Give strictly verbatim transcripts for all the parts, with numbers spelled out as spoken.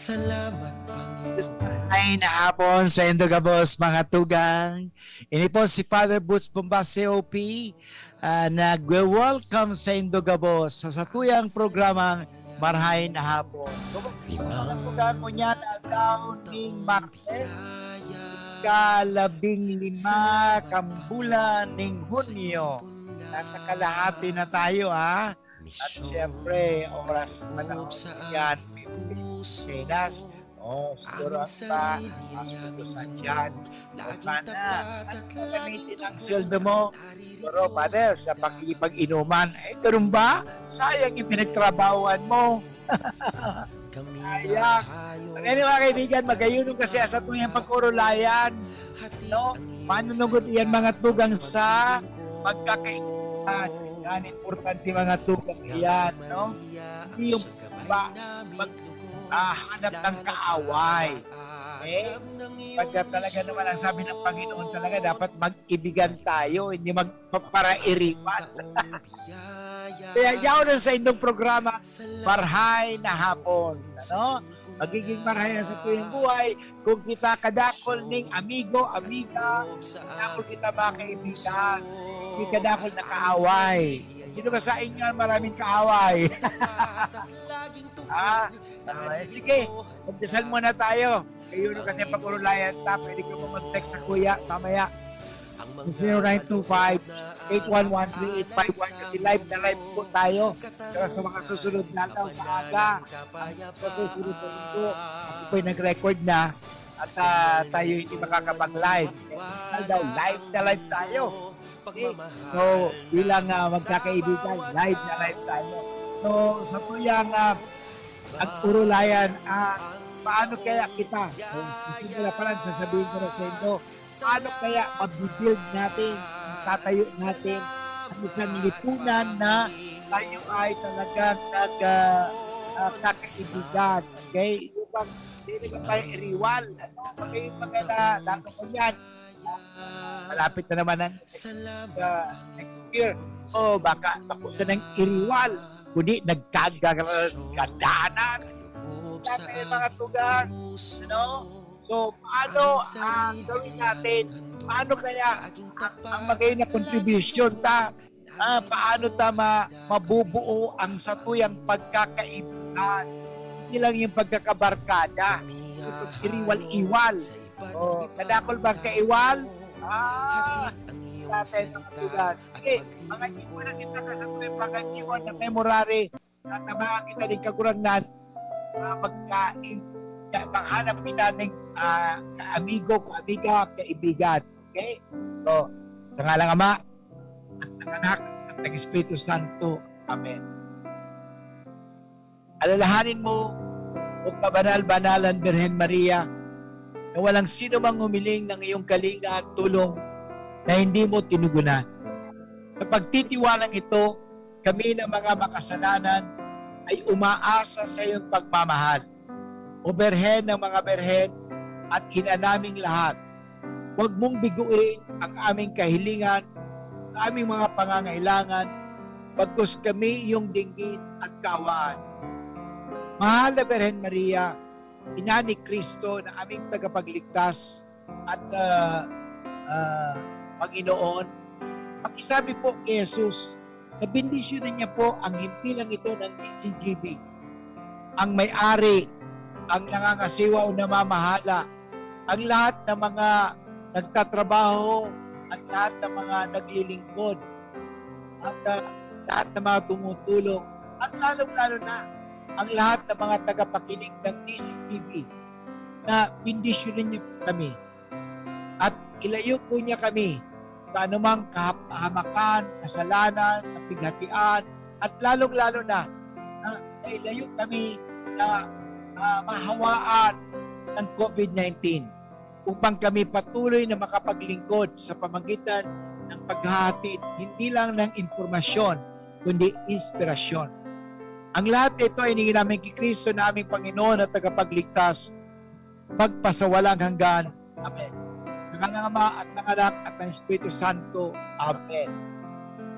Salamat, Panginoon. Ay na hapon sa indo gabos, mga tugang. Ini po si Father Boots Bomba, C O P, ah, nagwe-welcome sa indo gabos sa satuyang programang Marhay na Hapon. Kumusta po, mga tugang, ngunyan na aldaw ning Martes, ikalabing lima kan bulan ning Hunyo? Nasa kalahati na tayo, ha? At siyempre, oras, panahon yan, Pilipinas. Oh, siguro ang pa, mas utusan dyan. O sana, saan mo gamitin ang sweldo mo? Siguro, Father, sa pakikipag-inuman. Eh, ganun ba? Sayang yung pinagtrabahuan mo. Sayang. But anyway, mga kaibigan, magayunon kasi sa tuyang pag-urulayan. No? Manunugod iyan, mga tugang, sa pagkakaibigan. Yan, importante, mga tugang, iyan, no? Hindi yung ba, mag, ah, hanap ng kaaway. Okay? Pagka talaga naman, ang sabi ng Panginoon talaga, dapat mag-ibigan tayo, hindi magpaparairiwan. Kaya yaon ang sa indong programa, Marhay na Hapon. Ano? Magiging marhay ang satuyang buhay kung kita kadakol ning amigo, amiga, kadakol kita, mga kaibigan, hindi kadakol na kaaway. Sino ba sa inyo ang maraming kaaway? Ah, ah, sige, magdasal muna tayo. Kayo, no, kasi pag-urulayan ta, pwede ka mo mag-text sa kuya mamaya. Zero nine two five, eight one one, three eight five one, kasi live na live po tayo. Pero sa mga susunod na daw sa aga, ang sa susunod na linggo, ako po'y nag-record na at, ah, tayo hindi makakapag-live. Kaya daw, live na live tayo. Okay? So, bilang, ah, magkakaibigan, live na live tayo. So, sa tuyang, ah, pag-urulayan, ah, paano kaya kita? So, sa simula pa lang, sasabihin ko na sa inyo, paano kaya mabibuild natin, tatayo natin ang isang lipunan na tayo ay talagang nag, ah, ah, kakaibigan, okay? Yung bang, hindi naman tayo iriwal, ano? Pag yung mga na, lalo ko yan, malapit na naman ang, ah, next year. O baka tapos na ng iriwal, kundi nagkagagadanan. Dati yung mga tugang, ano? So, paano, ah, gawin natin? Paano kaya ang, ang magay na contribution ta? Ah, paano ta ma-, mabubuo ang satuyang pagkakaibigan? Hindi lang yung pagkakabarkada, yung pag-iriwal-iwal. O, kadakol bang kaiwal? Ah, natin ang tugang. Sige, mga iwan na kita ka sa tuwing pagkakiwan na February, tatamaan kita ning Kagurangnan, ah, pagka-, maghanap kita ning, ah, kaamigo, kaamiga, kaibigan. Okay? So, sa ngalan ng Ama, at ng Anak, at ng Espiritu Santo. Amen. Alalahanin mo, O kabanal-banalan Birhen Maria, na walang sino mang humiling ng iyong kalinga at tulong na hindi mo tinugunan. Sa pagtitiwalang ito, kami na mga makasalanan ay umaasa sa iyong pagmamahal. O Birhen ng mga birhen at Ina naming lahat, huwag mong biguin ang aming kahilingan, ang aming mga pangangailangan, bagkus kami iyong dinggin at kaawaan. Mahal na Birhen Maria, Ina ni Cristo na aming tagapagligtas at, ah, ah, Panginoon, pakisabi po kay Jesus na bendisyonan niya po ang himpilang ito ng D C G B, ang may-ari, ang nangangasiwa o namamahala, ang lahat ng mga nagtatrabaho, ang lahat ng mga naglilingkod, at, ah, lahat ng mga tumutulong, at lalong-lalo na ang lahat ng mga tagapakinig ng D C T V, na bendisyonan niyo po kami. At ilayo po niya kami sa anumang kahap-, kahamakan, kasalanan, kapighatian, at lalong-lalo na, na, na ilayo kami na, ah, mahawaan ng COVID nineteen, upang kami patuloy na makapaglingkod sa pamagitan ng paghahatid, hindi lang ng impormasyon, kundi inspirasyon. Ang lahat nito ay hinihingi namin kay Kristo na aming Panginoon at Tagapagligtas, magpasawalang hanggan. Amen. Sa ngalan ng Ama at ng Anak at ng Espiritu Santo. Amen.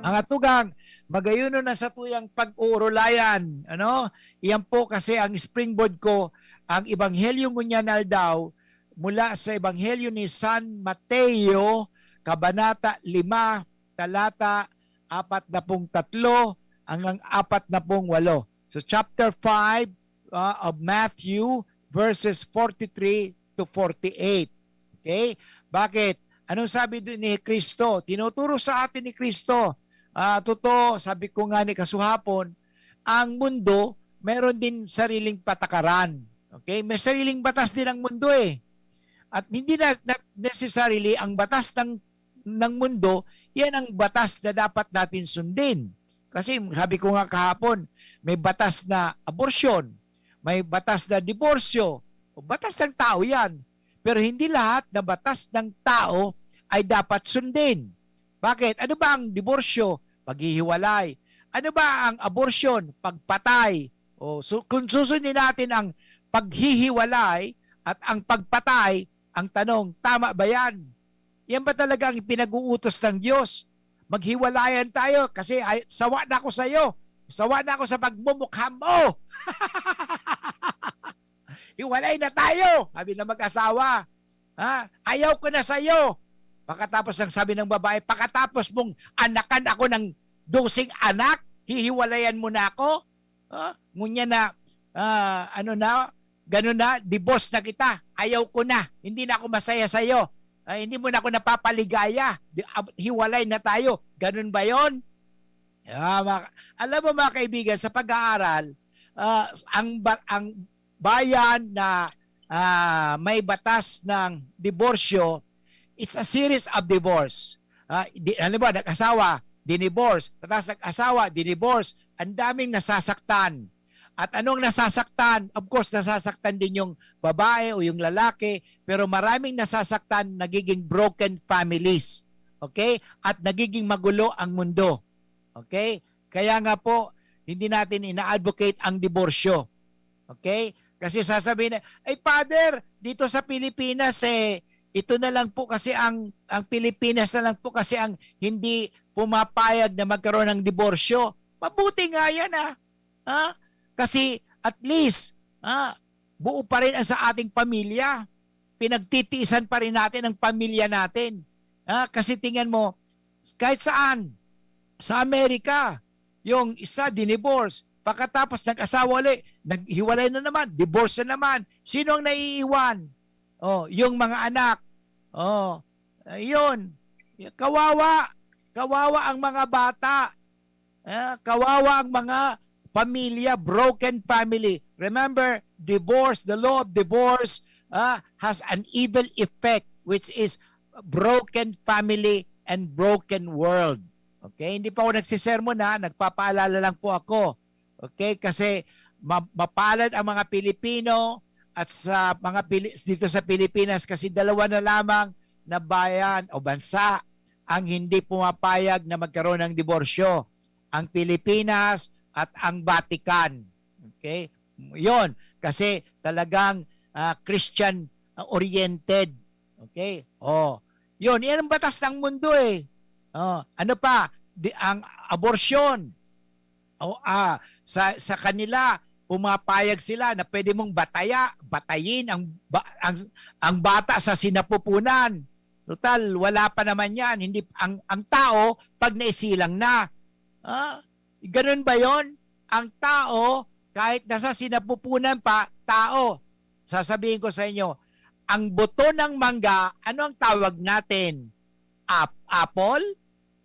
Mga tugang, magayunon na satuyang pag-uurulayan. Ano? Iyan po kasi ang springboard ko Ang Ebanghelyo ngunyan aldaw, mula sa Ebanghelyo ni San Mateo, Kabanata lima, talata apat na pung tatlo hanggang apat na pung walo. So, chapter five, ah, of Matthew, verses forty-three to forty-eight. Okay? Bakit? Anong sabi ni Kristo? Tinuturo sa atin ni Kristo, ah, totoo, sabi ko nga ni kasuhapon, ang mundo meron din sariling patakaran. Okay? May sariling batas din ang mundo eh. At hindi na, na necessarily ang batas ng, ng mundo, yan ang batas na dapat natin sundin. Kasi sabi ko nga kahapon, may batas na abortion, may batas na diborsyo, batas ng tao yan. Pero hindi lahat na batas ng tao ay dapat sundin. Bakit? Ano ba ang diborsyo? Paghihiwalay. Ano ba ang abortion? Pagpatay. O, so, kung susundin natin ang paghihiwalay at ang pagpatay, ang tanong, tama ba yan? Yan ba talaga ang pinag-uutos ng Diyos? Maghiwalayan tayo kasi ay, sawa na ako sa'yo. Sawa na ako sa pagmumukha mo. Hiwalay na tayo, sabi ng mag-asawa. Ha? Ayaw ko na sa'yo. Pagkatapos ng sabi ng babae, pagkatapos mong anakan ako ng doseng anak, hihiwalayan mo na ako? Ha? Ngunyan na, ah, ano na, ganun na, divorce na kita. Ayaw ko na. Hindi na ako masaya sa'yo. Ah, hindi mo na ako napapaligaya. Di- ab- Hiwalay na tayo. Ganun ba yon? Ah, mga- alam mo, mga kaibigan, sa pag-aaral, ah, ang, ba- ang bayan na, ah, may batas ng diborsyo, it's a series of divorce. Ah, di, halimbawa, nag-asawa, dinivorce. Tapos nag-asawa, dinivorce. Ang daming nasasaktan. At anong nasasaktan? Of course, nasasaktan din yung babae o yung lalaki, pero maraming nasasaktan, nagiging broken families. Okay? At nagiging magulo ang mundo. Okay? Kaya nga po, hindi natin ina-advocate ang diborsyo. Okay? Kasi sasabihin na, "Ay, Father, dito sa Pilipinas, eh, ito na lang po kasi ang, ang Pilipinas na lang po kasi ang hindi pumapayag na magkaroon ng diborsyo." Mabuti nga yan, ah. Ha? Kasi at least, ha, buo pa rin ang sa ating pamilya. Pinagtitiisan pa rin natin ang pamilya natin. Ha? Kasi tingnan mo, kahit saan, sa Amerika, yung isa dinivorce, pagkatapos nag-asawa ulit, naghiwalay na naman, divorce na naman. Sino ang naiiwan? Oh, yung mga anak. Oh, ayun. Kawawa. Kawawa ang mga bata. Ah, kawawa ang mga pamilya, broken family. Remember, divorce, the law of divorce, ah, has an evil effect, which is broken family and broken world. Okay? Hindi pa ako nagsisermon, ha, nagpapaalala lang po ako. Okay? Kasi ma- mapalad ang mga Pilipino at sa mga Pili- dito sa Pilipinas kasi dalawa na lamang na bayan o bansa ang hindi pumapayag na magkaroon ng diborsyo, ang Pilipinas at ang Vatican. Okay? Yon, kasi talagang, ah, Christian, ah, oriented. Okay? Oh, yon, yan ang batas ng mundo eh. Oh, ano pa? Di, ang abortion. O, ah, sa, sa kanila, pumapayag sila na pwede mong bataya, batayin ang, ba- ang, ang bata sa sinapupunan. Total, wala pa naman yan. Hindi, ang, ang tao, pag naisilang na. Ah, ganun ba yon? Ang tao, kahit nasa sinapupunan pa, tao. Sasabihin ko sa inyo, ang buto ng mangga, ano ang tawag natin? Ap- apple?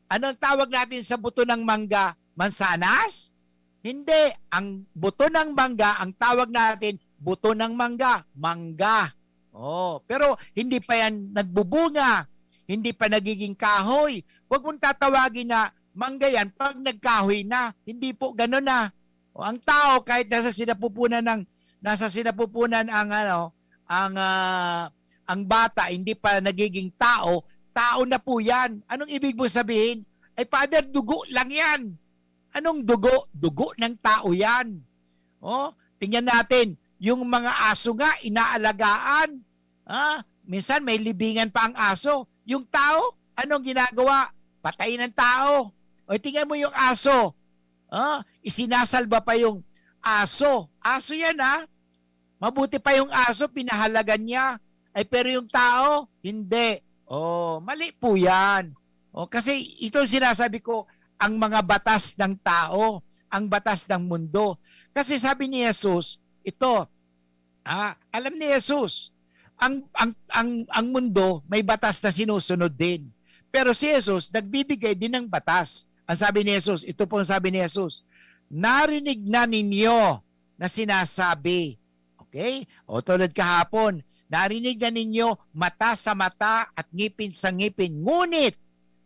Ano ang tawag natin sa buto ng mangga? Mansanas? Hindi. Ang buto ng mangga, ang tawag natin, buto ng mangga, mangga. Oh, pero hindi pa yan nagbubunga, hindi pa nagiging kahoy. Huwag mong tatawagin na mangga yan pag nagkahoy na. Hindi po ganun na. O, ang tao, kahit nasa sinapupunan ng, nasa sinapupunan ang, ano, ang, ah, ang bata, hindi pa nagiging tao, tao na po yan. Anong ibig mo sabihin? Ay, Father, dugo lang yan. Anong dugo? Dugo ng tao yan. Oh, tingnan natin, yung mga aso nga, inaalagaan. Ah, minsan may libingan pa ang aso. Yung tao, anong ginagawa? Patay ng tao. O, tingnan mo yung aso. Ah, isinasalba pa yung aso. Aso yan, ha? Mabuti pa yung aso, pinahalagan niya. Ay, pero yung tao, hindi. Oh, mali po yan. Oh, kasi ito ang sinasabi ko, ang mga batas ng tao, ang batas ng mundo. Kasi sabi ni Jesus, ito, ah, alam ni Jesus, ang, ang, ang, ang mundo may batas na sinusunod din. Pero si Jesus, nagbibigay din ng batas. Ang sabi ni Jesus, ito po ang sabi ni Jesus, "Narinig na ninyo na sinasabi." Okay? O tulad kahapon, "Narinig na ninyo mata sa mata at ngipin sa ngipin. Ngunit,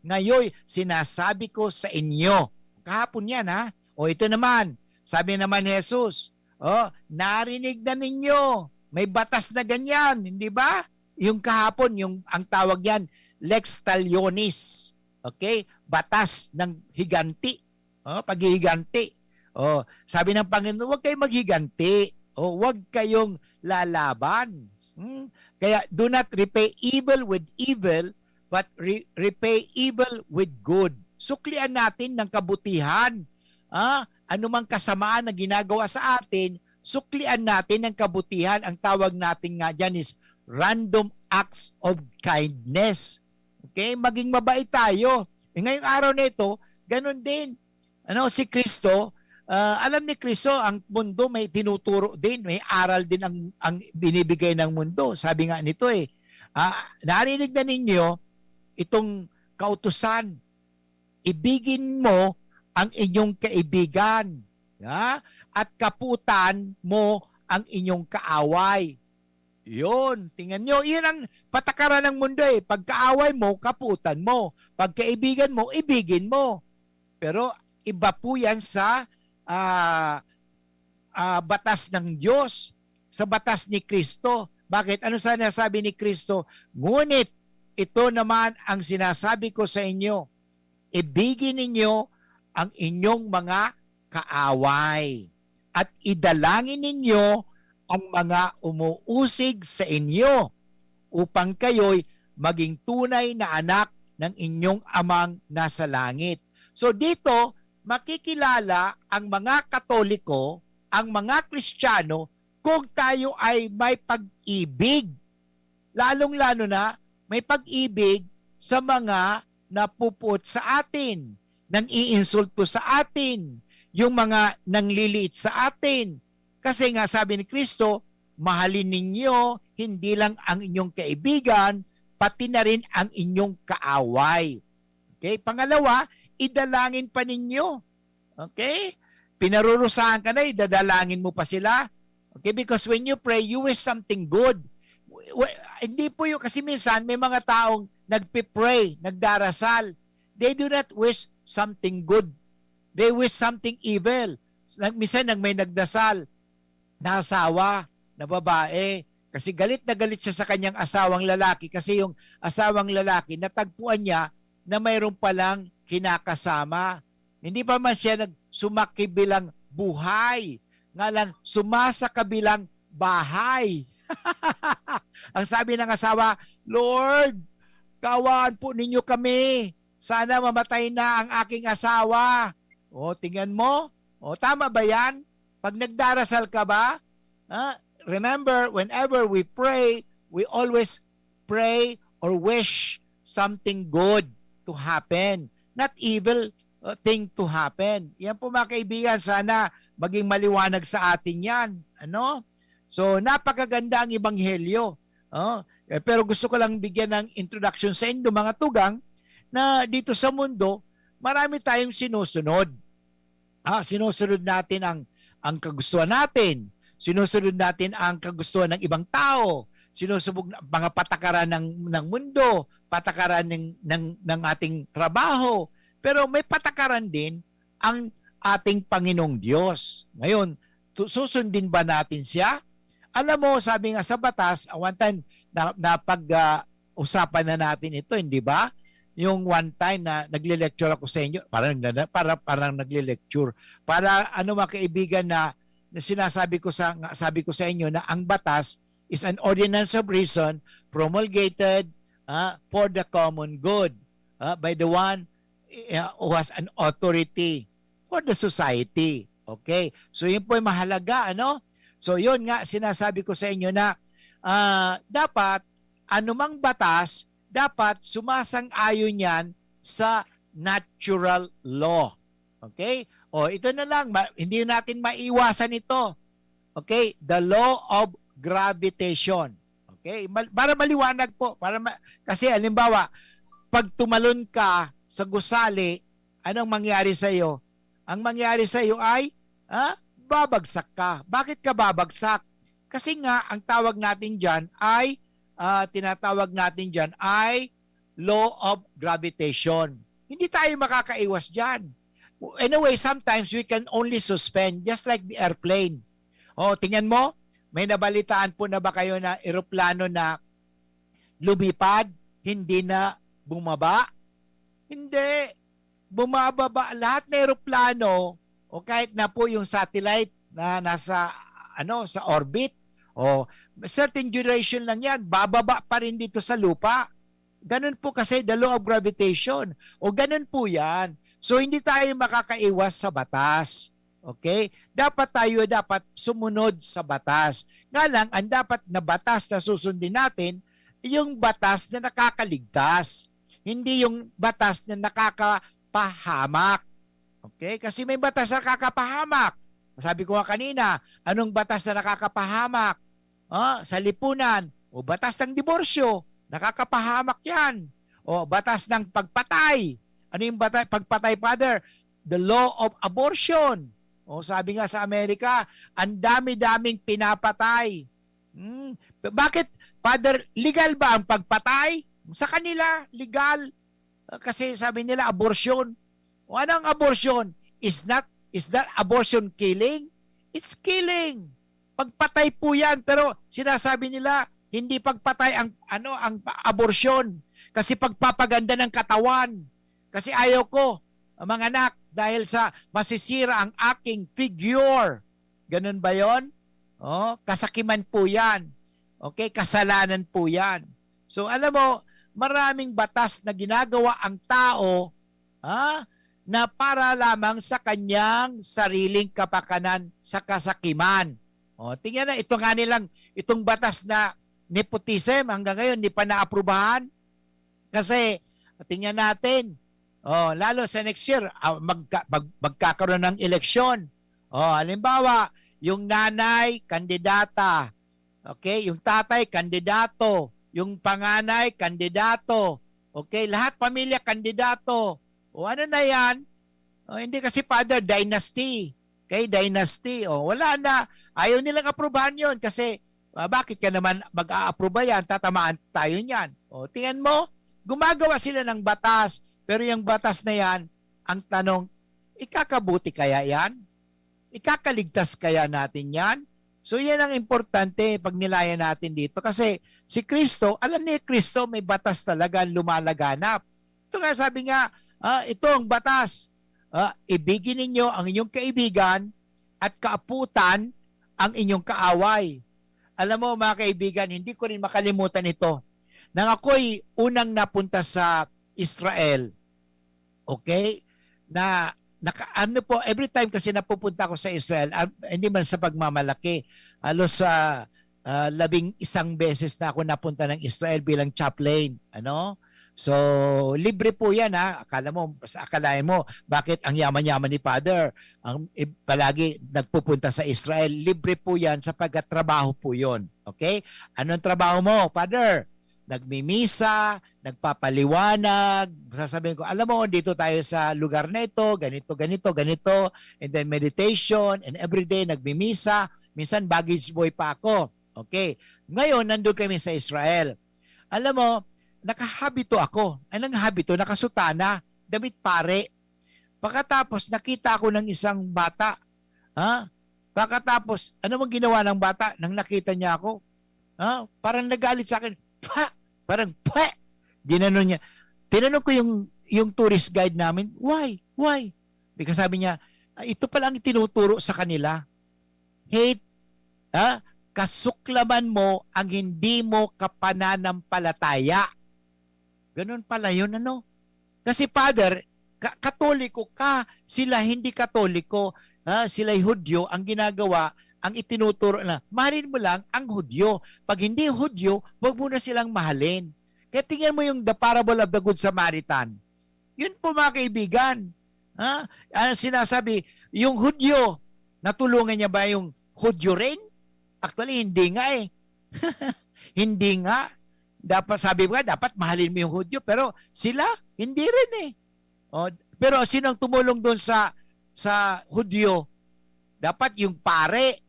ngayon, sinasabi ko sa inyo." Kahapon yan, ha? O ito naman, sabi naman ni Jesus, "Oh, narinig na ninyo. May batas na ganyan, hindi ba?" Yung kahapon, yung ang tawag yan, lex talionis. Okay? Batas ng higanti. Oh, paghihiganti. Oh, sabi ng Panginoon, "Huwag kayong maghiganti. Oh, huwag kayong lalaban." Hmm? Kaya, "Do not repay evil with evil, but re- repay evil with good." Suklian natin ng kabutihan. Ah, anumang kasamaan na ginagawa sa atin, suklian natin ng kabutihan. Ang tawag natin nga dyan is random acts of kindness. Okay? Maging mabait tayo. Eh, ngayong araw na ito, ganun din. Ano, si Kristo, ah, alam ni Kristo, ang mundo may tinuturo din, may aral din ang, ang binibigay ng mundo. Sabi nga nito eh, ah, "Narinig na ninyo itong kautusan, 'Ibigin mo ang inyong kaibigan, ha? At kaputan mo ang inyong kaaway.'" Yun, tingnan nyo, yun ang patakaran ng mundo eh. Pagkaaway mo, kaputan mo. Pagkaibigan mo, ibigin mo. Pero iba po yan sa ah, ah, batas ng Diyos, sa batas ni Kristo. Bakit? Ano sana sabi ni Kristo? "Ngunit ito naman ang sinasabi ko sa inyo, ibigin ninyo ang inyong mga kaaway at idalangin ninyo ang mga umuusig sa inyo, upang kayo'y maging tunay na anak ng inyong Amang nasa langit." So dito, makikilala ang mga Katoliko, ang mga Kristiyano, kung tayo ay may pag-ibig. Lalong-lalo na, may pag-ibig sa mga napupuot sa atin, nang-iinsulto sa atin, yung mga nangliliit sa atin. Kasi nga sabi ni Kristo, "Mahalin ninyo hindi lang ang inyong kaibigan, pati na rin ang inyong kaaway." Okay? Pangalawa, idalangin pa ninyo. Okay? Pinarurusahan ka na, idadalangin mo pa sila. Okay? Because when you pray, you wish something good. W- w- hindi po yun, kasi minsan may mga taong nagpe-pray, nagdarasal. They do not wish something good. They wish something evil. Nag-, minsan nag-, may nagdasal na asawa, na babae, kasi galit na galit siya sa kanyang asawang lalaki kasi yung asawang lalaki natagpuan niya na mayroon palang kinakasama. Hindi pa man siya nag-, sumakibilang buhay, nga lang sumasakabilang bahay. Ang sabi ng asawa, "Lord, kaawaan po ninyo kami. Sana mamatay na ang aking asawa." O, tingnan mo. O, tama ba yan? Pag nagdarasal ka ba? Ah, remember, whenever we pray, we always pray or wish something good to happen, not evil uh, thing to happen. Yan po, mga kaibigan, sana maging maliwanag sa atin yan. Ano? So, napakaganda ang ebanghelyo. Oh, eh, pero gusto ko lang bigyan ng introduction sa inyo, mga tugang, na dito sa mundo, marami tayong sinusunod. Ah, sinusunod natin ang, ang kagustuhan natin. Sinusunod natin ang kagustuhan ng ibang tao. Sinusubog na, mga patakaran ng, ng mundo, patakaran ng, ng, ng ating trabaho. Pero may patakaran din ang ating Panginoong Diyos. Ngayon, tu-, susundin ba natin siya? Alam mo, sabi nga sa batas, ah, one time, na, napag, ah, usapan na natin ito, hindi ba? Yung one time na nagle-lecture ako sa inyo, parang, na, para, parang nagle-lecture. Para, ano, mga kaibigan, na, na sinasabi ko sa, nga, sabi ko sa inyo na ang batas is an ordinance of reason promulgated, ah, for the common good, ah, by the one, eh, who has an authority for the society. Okay? So, yun po ay mahalaga, ano? So, yun nga, sinasabi ko sa inyo na, ah, dapat anumang batas, dapat sumasang-ayon yan sa natural law. Okay? O, ito na lang, ma- hindi natin maiwasan ito. Okay? The law of gravitation. Okay? Mal- para maliwanag po, para ma- kasi halimbawa, pag tumalon ka sa gusali, anong mangyari sa iyo? Ang mangyari sa iyo ay, ha? Babagsak ka. Bakit ka babagsak? Kasi nga, ang tawag natin diyan ay, ah, tinatawag natin diyan ay law of gravitation. Hindi tayo makakaiwas diyan. Anyway, sometimes we can only suspend, just like the airplane. O, tingnan mo, may nabalitaan po na ba kayo na eroplano na lumipad, hindi na bumaba? Hindi. Bumababa lahat na eroplano o kahit na po yung satellite na nasa, ano, sa orbit, o certain duration lang yan, bababa pa rin dito sa lupa. Ganun po kasi the law of gravitation. O ganun po yan. So, hindi tayo makakaiwas sa batas. Okay? Dapat tayo, dapat sumunod sa batas. Nga lang, ang dapat na batas na susundin natin, yung batas na nakakaligtas. Hindi yung batas na nakakapahamak. Okay? Kasi may batas na nakakapahamak. Sabi ko nga kanina, anong batas na nakakapahamak? Ah, sa lipunan, o batas ng diborsyo, nakakapahamak yan. O batas ng pagpatay. Ano yung bata- pagpatay, Father? The law of abortion. O sabi nga sa Amerika, ang dami-daming pinapatay. Hmm. Bakit, Father, legal ba ang pagpatay? Sa kanila, legal. Ah, kasi sabi nila, abortion. O ano ang abortion? Is not, is that abortion killing? It's killing. Pagpatay po yan. Pero sinasabi nila, hindi pagpatay ang, ano, ang abortion. Kasi pagpapaganda ng katawan. Kasi ayaw ko, mga anak, dahil sa masisira ang aking figure. Ganun ba yon? Oh, kasakiman po yan. Okay, kasalanan po yan. So, alam mo, maraming batas na ginagawa ang tao, ha, na para lamang sa kanyang sariling kapakanan sa kasakiman. O, tingnan na, ito nga nilang, itong batas na nepotism, hanggang ngayon, di pa naaprubahan. Kasi, tingnan natin, oh, lalo sa next year, ah, magka- mag- magkakaroon ng eleksyon. Oh, halimbawa, yung nanay, kandidata. Okay? Yung tatay, kandidato. Yung panganay, kandidato. Okay? Lahat pamilya, kandidato. O ano na yan? Oh, hindi kasi, Father, dynasty. Okay? Dynasty. Oh, wala na. Ayaw nilang aprubahan yon kasi, ah, bakit ka naman mag-aapruba yan? Tatamaan tayo niyan. O, tingnan mo, gumagawa sila ng batas, pero yung batas na yan, ang tanong, ikakabuti kaya yan? Ikakaligtas kaya natin yan? So, yan ang importante pag nilayan natin dito. Kasi si Kristo, alam ni Kristo, may batas talaga ang lumalaganap. Ito nga, sabi nga, ah, ito ang batas. Ah, "Ibigin ninyo ang inyong kaibigan at kaaputan ang inyong kaaway." Alam mo, mga kaibigan, hindi ko rin makalimutan ito. Nang ako'y unang napunta sa Israel, okay? Na, naka, ano po, every time kasi napupunta ako sa Israel, ah, hindi man sa pagmamalaki, halos sa, ah, labing isang beses na ako napunta ng Israel bilang chaplain, ano? So, libre po yan, ha. Akala mo, akalain mo, bakit ang yaman-yaman ni Father, ang, eh, palagi nagpupunta sa Israel? Libre po yan sapagkat trabaho po yon. Okay? Anong trabaho mo, Father? Nagmimisa, nagpapaliwanag, sasabihin ko, "Alam mo, dito tayo sa lugar na ito, ganito, ganito, ganito, and then meditation, and everyday nagmimisa, minsan baggage boy pa ako." Okay. Ngayon, nandun kami sa Israel. Alam mo, nakahabito ako. Ay, nakahabito, nakasutana, damit pare. Pagkatapos, nakita ako ng isang bata. Ha? Pagkatapos, ano mang ginawa ng bata nang nakita niya ako? Ha? Parang nagalit sa akin. Pa! Parang, pa! Ginanon niya. Tinanong ko yung, yung tourist guide namin, "Why? Why?" Because sabi niya, "Ah, ito pala ang tinuturo sa kanila. Hate, ha? Kasuklaman mo ang hindi mo kapananampalataya." Ganun pala yun, ano? Kasi, Father, ka- Katoliko ka, sila hindi Katoliko, ha? Sila'y Hudyo, ang ginagawa, ang itinuturo na, mahalin mo lang ang Hudyo. Pag hindi Hudyo, wag mo na silang mahalin. Kaya tingnan mo yung the parable of the Good Samaritan. Yun po, mga kaibigan. Ha? Ang sinasabi, yung Hudyo, natulungan niya ba yung Hudyo rin? Actually, hindi nga eh. Hindi nga. Dapat, sabi mo nga, dapat mahalin mo yung Hudyo. Pero sila, hindi rin eh. O, pero sino ang tumulong doon sa, sa Hudyo? Dapat yung pare,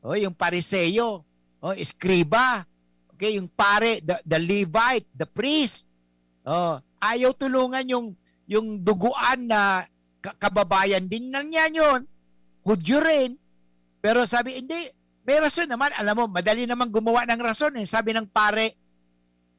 o, yung Pariseo, o, eskriba, okay, yung pare, the, the Levite, the priest. O, ayaw tulungan yung, yung duguan na ka- kababayan din lang niya yun. Hudyo rin. Pero sabi, hindi, may rason naman. Alam mo, madali naman gumawa ng rason eh. Sabi ng pare,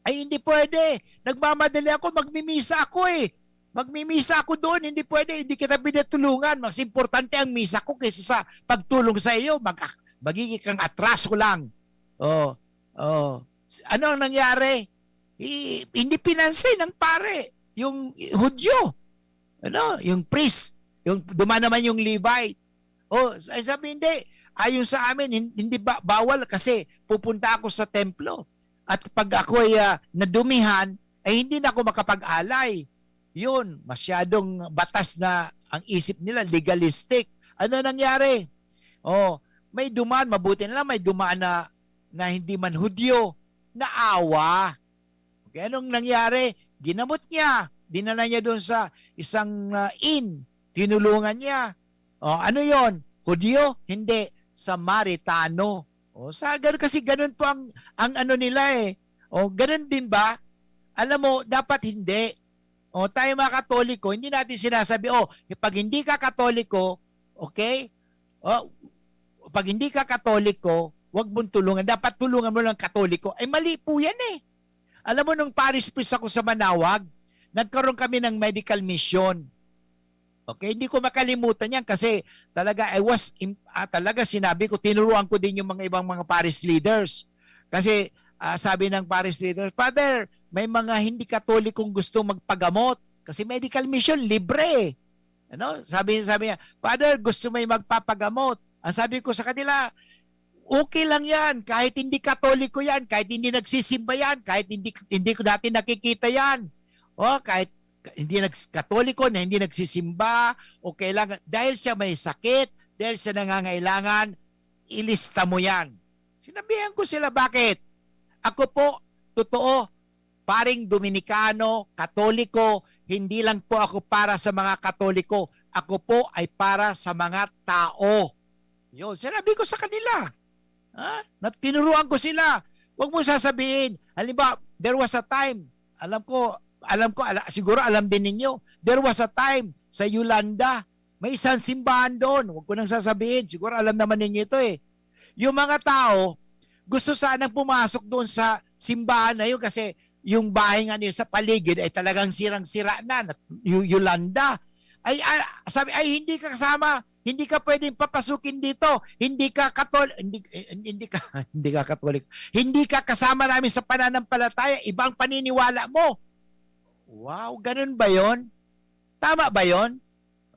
"Ay, hindi pwede. Nagmamadali ako, magmimisa ako eh. Magmimisa ako doon, hindi pwede, hindi kita pinatulungan. Mas importante ang misa ko kaysa sa pagtulong sa iyo. Mag- magiging kang atraso lang." Oh, oh. S- Ano ang nangyari? I- hindi pinansin ng pare, yung Hudyo. Ano? Yung priest. Yung, duman naman yung Levite. Oh, ay sabi, "Hindi. Ayon sa amin, hin- hindi ba, bawal kasi pupunta ako sa templo. At pag ako'y ah, nadumihan, ay hindi na ako makapag-alay." Yun, masyadong batas na ang isip nila, legalistic. Ano nangyari? Oh, may duman, mabuti na lang, may duman na, na hindi man Hudyo, naawa. Okay, anong nangyari? Ginamot niya. Dinala niya doon sa isang ah, inn. Tinulungan niya. O, ano yon? Hudyo? Hindi. Samaritano. O, sa ganun, kasi ganun po ang, ang ano nila eh. O, ganun din ba? Alam mo, dapat hindi. O, tayo mga Katoliko, hindi natin sinasabi, "O, pag hindi ka Katoliko, okay? O, pag hindi ka Katoliko, wag mong tulungan. Dapat tulungan mo lang Katoliko." Ay, mali po yan eh. Alam mo, nung parish priest ako sa Manawag, nagkaroon kami ng medical mission. Okay, hindi ko makalimutan yan kasi talaga I was im- ah, talaga sinabi ko, tinuruan ko din yung mga ibang mga parish leaders. Kasi ah, sabi ng parish leader, "Father, may mga hindi Katolikong gusto magpagamot kasi medical mission libre." Ano? Sabi sabi niya, "Father, gusto may magpapagamot." Ang sabi ko sa kanila, "Okay lang yan, kahit hindi Katoliko yan, kahit hindi nagsisimba yan, kahit hindi hindi ko dati nakikita yan. O kahit hindi nags Katoliko na hindi nagsisimba, o kailangan dahil siya may sakit, dahil siya nangangailangan, ilista mo yan." Sinabihan ko sila, "Bakit? Ako po, totoo, paring Dominikano, Katoliko, hindi lang po ako para sa mga Katoliko. Ako po ay para sa mga tao." Yun, sinabi ko sa kanila. Ha? Na tinuruan ko sila. Huwag mo sasabihin. Halimbawa, there was a time, alam ko, alam ko, ala, siguro alam din ninyo, there was a time sa Yolanda, may isang simbahan doon. Huwag ko nang sasabihin. Siguro alam naman ninyo ito eh. Yung mga tao, gusto sanang pumasok doon sa simbahan na yun kasi yung bahay nga nila sa paligid ay talagang sirang-sira na, na y- Yolanda. Ay, ah, sabi, "Ay, hindi ka kasama, hindi ka pwedeng papasukin dito, hindi ka katol, hindi, eh, hindi ka, hindi ka Katoliko, hindi ka kasama namin sa pananampalataya, iba ang paniniwala mo." Wow, ganun ba yon? Tama ba yon?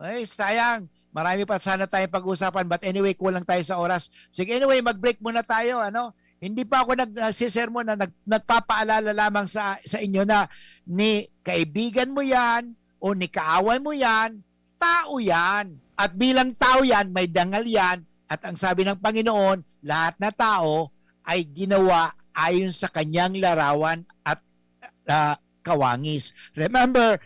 Ay, sayang. Marami pa sana tayong pag-usapan. But anyway, kulang tayo sa oras. Sige, anyway, mag-break muna tayo. Ano? Hindi pa ako nag nagsesermon na nag nagpapaalala lamang sa sa inyo na ni kaibigan mo 'yan o ni kaaway mo 'yan, tao 'yan. At bilang tao 'yan, may dangal 'yan. At ang sabi ng Panginoon, lahat na tao ay ginawa ayon sa kanyang larawan at ah, kawangis. Remember,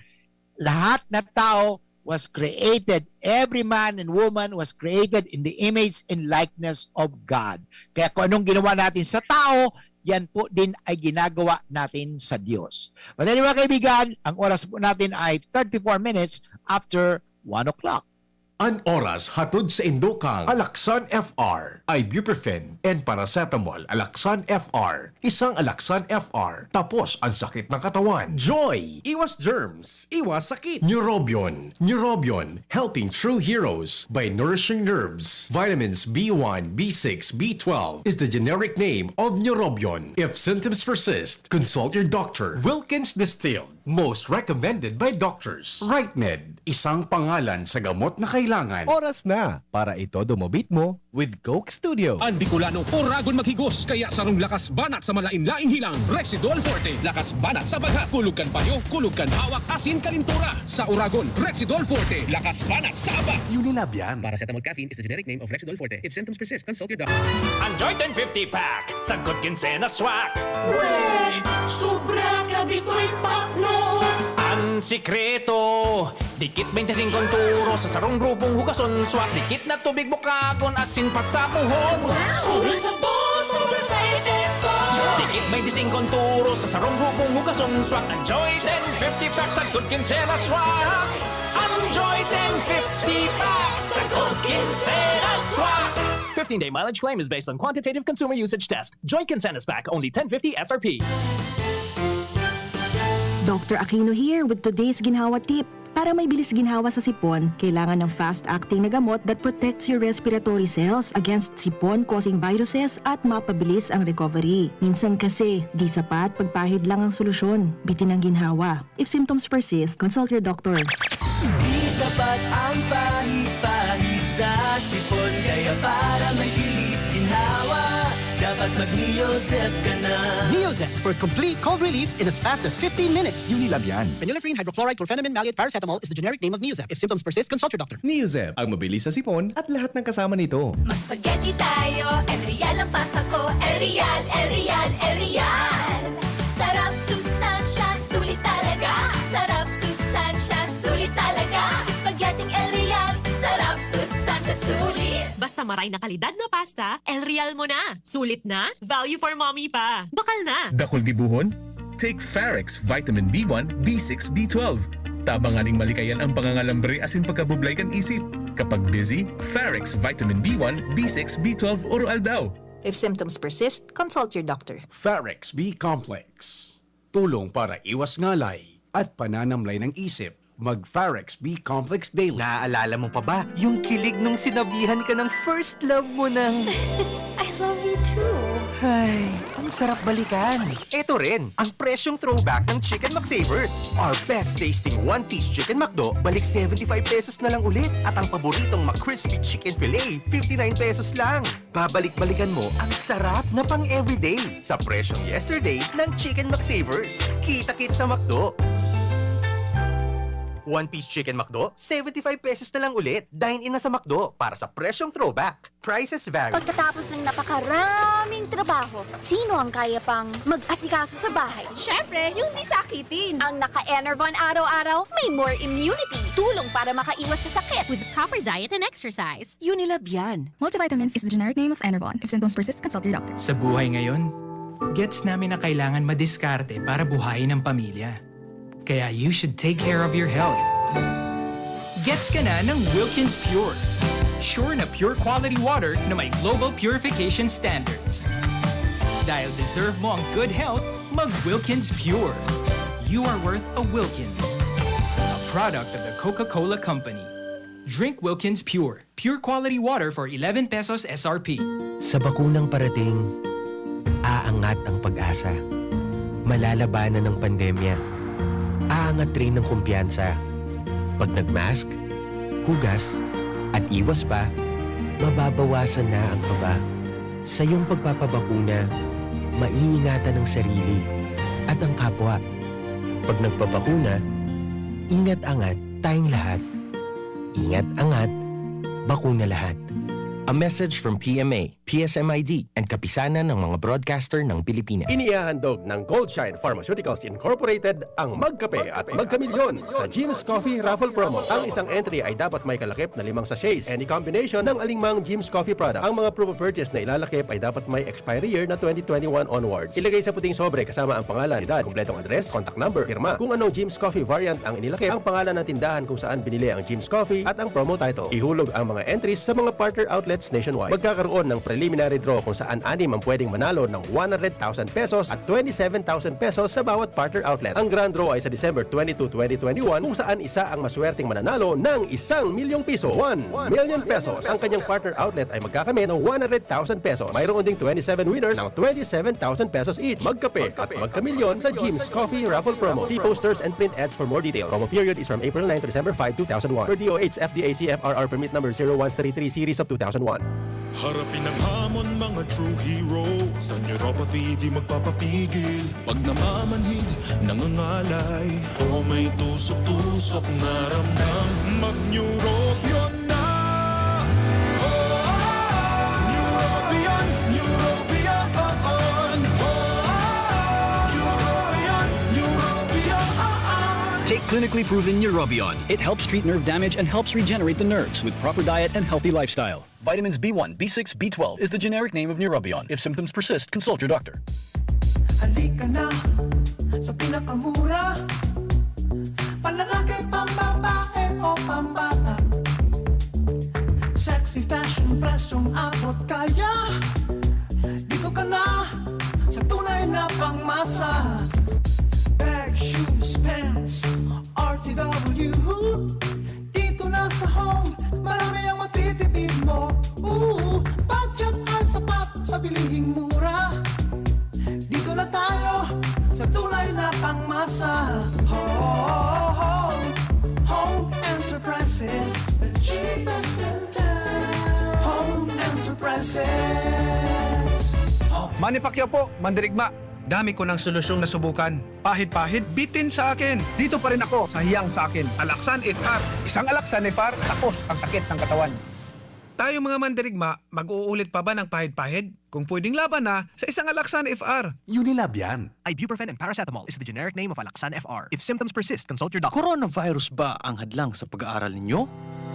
lahat na tao was created, every man and woman was created in the image and likeness of God. Kaya kung anong ginawa natin sa tao, yan po din ay ginagawa natin sa Diyos. But anyway, mga kaibigan, ang oras po natin ay thirty-four minutes after one o'clock. An oras hatod sa indokang Alaksan F R, ibuprofen and paracetamol. Alaksan F R, isang Alaksan F R, tapos ang sakit ng katawan. Joy, iwas germs, iwas sakit. Neurobion, Neurobion, helping true heroes by nourishing nerves. Vitamins B one, B six, B twelve is the generic name of Neurobion. If symptoms persist, consult your doctor. Wilkins Distilled, most recommended by doctors. Rightmed, isang pangalan sa gamot na kailangan kailangan. Oras na para itodo mo beat mo with Coke Studio. An Bicolano, oragon maghigos, kaya sarong lakas banat sa malain-laing hilang, Rexidol Forte. Lakas banat sa bagha, kulog kan payo, kulog kan hawak, asin kalintura. Sa oragon, Rexidol Forte. Lakas banat sa aba. Unilab yan. Paracetamol caffeine is the generic name of Rexidol Forte. If symptoms persist, consult your doctor. Enjoy ten fifty pack sa Good Quincena Swak. Weh! Sobra ka bitoy pakno! Ang sikreto, dikit twenty-five ang turo sa sarong grupong hugason swak. Dikit na tubig bukagon, asin pasapuhon. Wow! Sobra sa boss, sobra sa epekto! Dikit twenty-five ang turo sa sarong grupong hugason swak. Enjoy ten fifty pack sa Good Quincena Swak! Enjoy ten fifty pack sa Good Quincena Swak! Fifteen-day mileage claim is based on quantitative consumer usage test. Joint Consensus Pack, only ten fifty S R P. Doctor Aquino here with today's ginhawa tip. Para may bilis ginhawa sa sipon, kailangan ng fast-acting na gamot that protects your respiratory cells against sipon-causing viruses at mapabilis ang recovery. Minsan kasi, di sapat pagpahid lang ang solusyon. Bitin ang ginhawa. If symptoms persist, consult your doctor. Di sapat ang pahid-pahid sa sipon, kaya para may bilis ginhawa, dapat mag-Neozep ka na. Neozep for complete cold relief in as fast as fifteen minutes. Unilab yan. Phenylephrine, hydrochloride, chlorphenamine, maleate, paracetamol is the generic name of Neozep. If symptoms persist, consult your doctor. Neozep, ang mabilis sa sipon at lahat ng kasama nito. Mag-spaghetti tayo, El Real ang pasta ko. El Real, El Real, El Real. Sarap, sustansya, sulit talaga. Sarap, sustansya, sulit talaga. Spaghetti El Real, sarap, sustansya, sulit. Basta maray na kalidad na pasta, El Real mo na. Sulit na, value for mommy pa. Bakal na. Dakul gibohon? Take Farex Vitamin B one, B six, B twelve. Tabang nganing malikayan ang pangangalambre asin pagkabublay kan isip. Kapag busy, Farex Vitamin B one, B six, B twelve oro-aldaw. If symptoms persist, consult your doctor. Farex B Complex. Tulong para iwas ngalay at pananamlay ng isip. Mag Farex B Complex Daily. Naaalala mo pa ba yung kilig nung sinabihan ka ng first love mo ng I love you too. Ay, ang sarap balikan. Eto rin, ang presyong throwback ng Chicken McSavers. Our best tasting one-piece Chicken McDo, balik seventy-five pesos na lang ulit. At ang paboritong McCrispy Chicken Fillet, fifty-nine pesos lang. Babalik-balikan mo ang sarap na pang-everyday sa presyong yesterday ng Chicken McSavers. Kita-kit sa McDo. One-piece Chicken McDo, seventy-five pesos na lang ulit. Dine-in na sa McDo para sa presyong throwback. Prices vary. Pagkatapos ng napakaraming trabaho, sino ang kaya pang mag-asikaso sa bahay? Siyempre, yung di sakitin. Ang naka-Enervon araw-araw, may more immunity. Tulong para makaiwas sa sakit. With proper diet and exercise. Unilab yan. Multivitamins is the generic name of Enervon. If symptoms persist, consult your doctor. Sa buhay ngayon, gets namin na kailangan madiskarte para buhayin ang pamilya. Kaya you should take care of your health. Gets ka na ng Wilkins Pure. Sure na pure quality water na may global purification standards. Dahil deserve mo ang good health, mag Wilkins Pure. You are worth a Wilkins. A product of the Coca-Cola Company. Drink Wilkins Pure. Pure quality water for eleven pesos S R P. Sa bakunang parating, aangat ang pag-asa. Malalabanan ang pandemya. Aangat rin ang kumpiyansa. Pag nag-mask, hugas, at iwas pa, mababawasan na ang kaba. Sa iyong pagpapabakuna, maiingatan ang sarili at ang kapwa. Pag nagpabakuna, ingat-angat tayong lahat. Ingat angat, bakuna lahat. A message from P M A, P S M I D, and Kapisanan ng mga Broadcaster ng Pilipinas. Inihahandog ng Goldshine Pharmaceuticals Incorporated ang Magkape at Magkamilyon sa Jim's Coffee Raffle Promo. Ang isang entry ay dapat may kalakip na limang sachets. Any combination ng alingmang Jim's Coffee product. Ang mga proof of purchase na ilalakip ay dapat may expiry year na twenty twenty-one onwards. Ilagay sa puting sobre kasama ang pangalan, edad, kumpletong address, contact number, pirma. Kung anong Jim's Coffee variant ang inilakip, ang pangalan ng tindahan kung saan binili ang Jim's Coffee at ang promo title. Ihulog ang mga entries sa mga partner outlet nationwide. Magkakaroon ng preliminary draw kung saan anim ang pwedeng manalo ng one hundred thousand pesos at twenty-seven thousand pesos sa bawat partner outlet. Ang grand draw ay sa December twenty-two, twenty twenty-one, kung saan isa ang maswerteng mananalo ng isang milyong piso, one million pesos. Ang kanyang partner outlet ay magkakamit ng one hundred thousand pesos. Mayroon ding twenty-seven winners ng twenty-seven thousand pesos each. Magkape at magkamilyon sa Jim's Coffee Raffle Promo. See posters and print ads for more details. Promo period is from April nine to December five, two thousand one. Per D O H F D A C F R R permit number zero one three three series of two thousand one. Harapin ang hamon, mga true hero. Sa neuropathy, di magpapapigil. Pag namamanhid, nangangalay, o may tusok-tusok na ramdam, mag-Neurobion na! Oh, Neurobion, Neurobion, oh, oh. Neurobion, Neurobion, oh, oh. Take clinically proven Neurobion. It helps treat nerve damage and helps regenerate the nerves with proper diet and healthy lifestyle. Vitamins B one, B six, B twelve is the generic name of Neurobion. If symptoms persist, consult your doctor. Halika na sa pinakamura. Panlalaki, pambabae o pambata. Sexy fashion, presyong abot kaya. Dito ka na sa tunay na pangmasa. Bag, shoes, pants, R T W. Dito na sa Home, marami ang matitipid mo. Ooh, budget ay sapat sa bilihing mura. Dito na tayo sa tunay na pangmasa. Home, Home Enterprises, the cheapest in town. Home Enterprises. Home. Manny Pacquiao po, mandirigma. Dami ko ng solusyong nasubukan. Pahid-pahid, bitin sa akin. Dito pa rin ako sa hiyang sa akin. Alaxan F R. Isang Alaxan F R, tapos ang sakit ng katawan. Tayo mga mandirigma, mag-uulit pa ba ng pahid-pahid? Kung pwedeng laban na, sa isang Alaxan F R. Unilab yan. Ibuprofen and paracetamol is the generic name of Alaxan F R. If symptoms persist, consult your doctor. Coronavirus ba ang hadlang sa pag-aaral ninyo?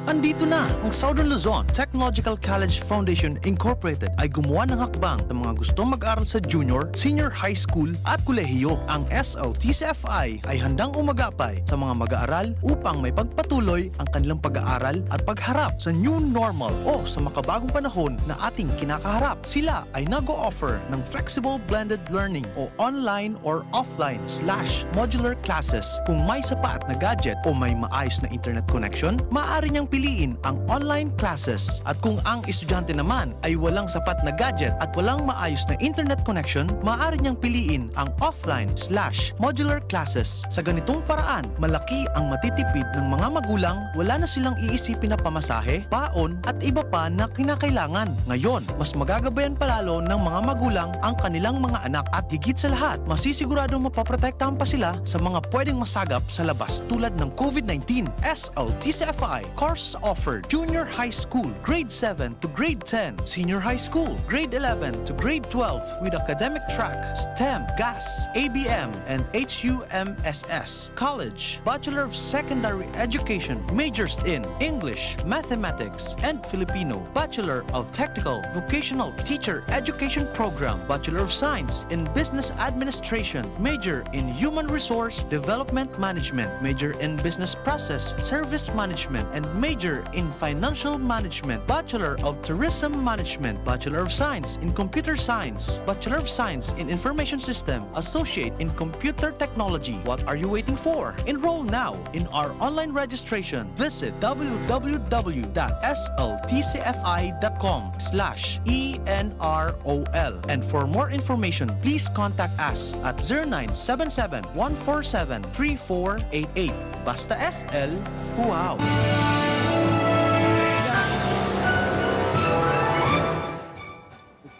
Andito na! Ang Southern Luzon Technological College Foundation Incorporated ay gumawa ng hakbang sa mga gustong mag-aral sa junior, senior high school at kolehiyo. Ang S L T C F I ay handang umagapay sa mga mag-aaral upang maipagpatuloy ang kanilang pag-aaral at pagharap sa new normal o sa makabagong panahon na ating kinakaharap. Sila ay nag-o-offer ng flexible blended learning o online or offline slash modular classes. Kung may sapat na gadget o may maayos na internet connection, maaari niyang piliin ang online classes. At kung ang estudyante naman ay walang sapat na gadget at walang maayos na internet connection, maaari niyang piliin ang offline slash modular classes. Sa ganitong paraan, malaki ang matitipid ng mga magulang, wala na silang iisipin na pamasahe, baon, at iba pa na kinakailangan. Ngayon, mas magagabayan pa lalo ng mga magulang ang kanilang mga anak at higit sa lahat, masisiguradong mapoprotektahan pa sila sa mga pwedeng masagap sa labas tulad ng COVID nineteen. S L T C F I course offered: Junior High School, Grade seven to Grade ten, Senior High School, Grade eleven to Grade twelve with academic track, STEM, GAS, A B M, and H U M S S. College, Bachelor of Secondary Education, majors in English, Mathematics, and Filipino, Bachelor of Technical Vocational Teacher Education Program, Bachelor of Science in Business Administration, major in Human Resource Development Management, major in Business Process Service Management, and major in Financial Management, Bachelor of Tourism Management, Bachelor of Science in Computer Science, Bachelor of Science in Information System, Associate in Computer Technology. What are you waiting for? Enroll now in our online registration. Visit w w w dot s l t c f i dot com slash e n r o l. And for more information, please contact us at zero nine seven seven, one four seven, three four eight eight. Basta S L, wow!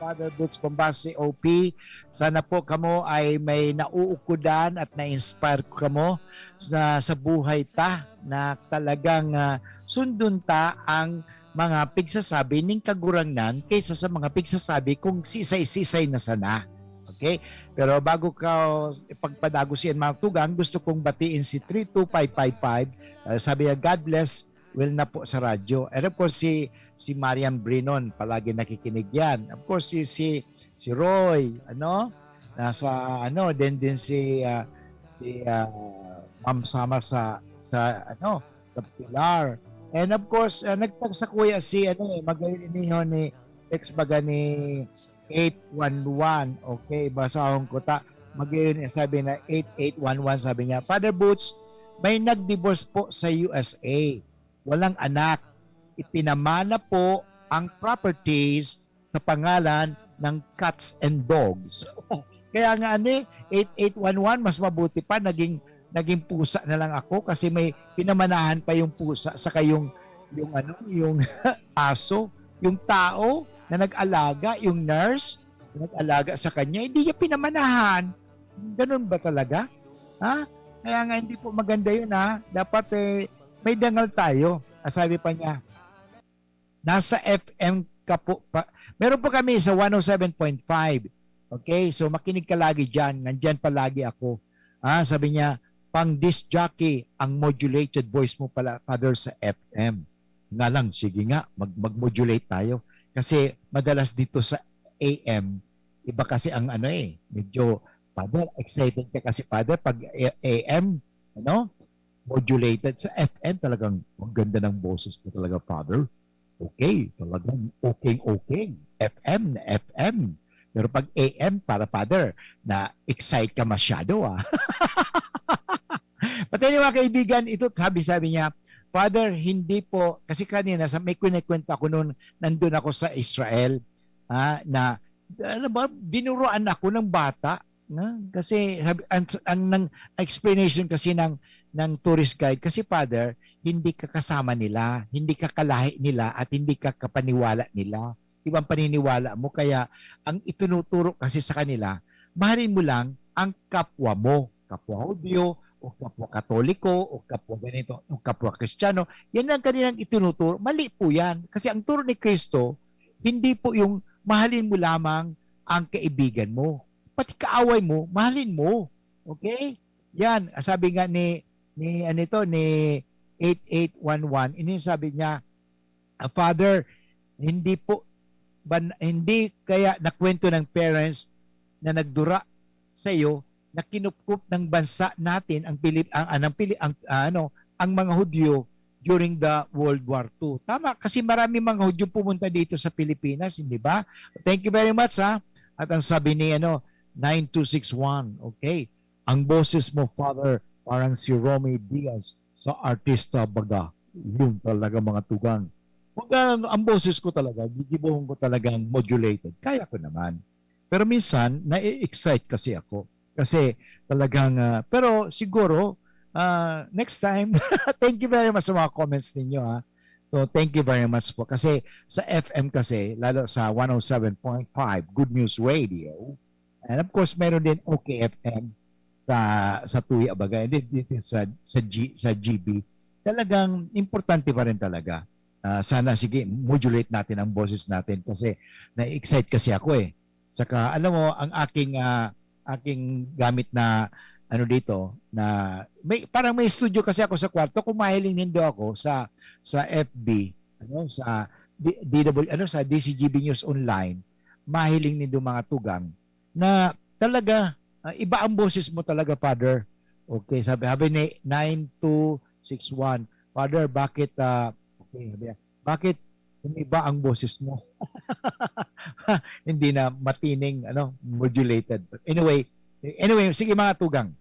Father Boots Bombasi, O P. Sana po kamo ay may nauukodan at na-inspire ko kamo sa, sa buhay ta na talagang, ah, sundon ta ang mga pigsasabi ning Kagurangnan kaysa sa mga pigsasabi kung sisay-sisay na sana. Okay? Pero bago ka ipagpadagos yan, mga tugang, gusto kong batiin si three two five five five. Ah, sabi niya, "God bless, well na po sa radyo." And of course, si, si Marian Brinon, palagi nakikinig yan. Of course, si, si, si Roy, ano? Nasa, ano, din, din si, ah, si, ah, Ma'am Samar sa, sa, ano, sa Pilar. And of course, uh, nagtag sa kuya si, ano eh, magayon iniho ni, text baga ni eight one one. Okay, basahon ko ta. Magayon eh, sabi na eight eight one one, sabi niya, "Father Boots, may nag-divorce po sa U S A. Walang anak. Ipinamana po ang properties sa pangalan ng cats and dogs." Kaya nga, ani, eight eight one one, mas mabuti pa, naging, naging pusa na lang ako kasi may pinamanahan pa yung pusa sa kayong, yung ano, yung aso, yung tao na nag-alaga, yung nurse na nag-alaga sa kanya, hindi niya pinamanahan. Ganun ba talaga? Ha? Kaya nga, hindi po maganda yun, ha? Dapat, eh, may dangal tayo. Ah, sabi pa niya, "Nasa F M ka po pa." Meron po kami sa one oh seven point five. Okay? So, makinig ka lagi dyan. Nandyan palagi ako. Ah, sabi niya, "Pang disc jockey ang modulated voice mo pala, Father, sa F M." Nga lang, sige nga, mag-, mag-modulate tayo. Kasi madalas dito sa A M, iba kasi ang ano eh, medyo, "Father, excited ka kasi, Father, pag A M, ano, modulated." Sa F M, talagang, "Ang ganda ng boses mo talaga, Father." Okay, talagang okay, okay. F M na F M. Pero pag A M, para, Father, na-excite ka masyado, ah. Pati ni mga kaibigan, ito, sabi-sabi niya, "Father, hindi po," kasi kanina, sa, may kinikwento ako noon, nandun ako sa Israel, ah, na, ano ba, binuruan ako ng bata, na, kasi sabi, ang, ang, nang, explanation kasi ng, ng tourist guide, kasi, "Father, hindi ka kasama nila, hindi ka kalahi nila, at hindi ka kapaniwala nila. Ibang paniniwala mo, kaya ang itinuturo kasi sa kanila, mahalin mo lang ang kapwa mo, kapwa Hudyo, o kapwa Katoliko, o kapwa ganito, o kapwa Kristiyano. Yan ang kanilang itinuturo." Mali po yan. Kasi ang turo ni Kristo, hindi po yung mahalin mo lamang ang kaibigan mo. Pati kaaway mo, mahalin mo. Okay? Yan, sabi nga ni, ni, ano ito, ni eight eight one one, ini sabi niya, "Ah, Father, hindi po, ban-, hindi kaya nakwento ng parents na nagdura sa iyo na kinupkop ng bansa natin ang Pilip-, ang, ang, ang Pili-, ang, ah, ano, ang mga Hudyo during the World War Two." Tama, kasi marami mga Hudyo pumunta dito sa Pilipinas, hindi ba? Thank you very much, ha. At ang sabi ni, ano, nine two six one, okay, "Ang boses mo, Father, parang si Romy Diaz sa Artista Baga." Yun talaga, mga tugang. Pag ang, ang boses ko talaga, gigibohon ko talagang modulated. Kaya ko naman. Pero minsan, nai-excite kasi ako. Kasi talagang, ah, pero siguro, ah, next time, thank you very much sa mga comments ninyo, ha. So, thank you very much po. Kasi sa F M kasi, lalo sa one oh seven point five Good News Radio, and of course, meron din O K F M sa, sa Tuya Baga, and then dito sa, sa G-, sa G B. Talagang importante pa rin talaga. Ah, sana, sige, modulate natin ang boses natin kasi na-excite kasi ako eh. Saka, alam mo, ang aking, ah, aking gamit na, ano dito, na may, parang may studio kasi ako sa kwarto. Kung mahiling nindo ako sa, sa F B, ano, sa D-, D W, ano, sa D C G B News Online, mahiling nindo, mga tugang, na talaga, ah, iba ang boses mo talaga, Father. Okay, sabi, sabi ni nine two six one, "Father, bakit, ah," okay, sabi niya, "Bakit umiba ang boses mo?" Hindi na matining, ano, modulated. But anyway, anyway, sige, mga tugang.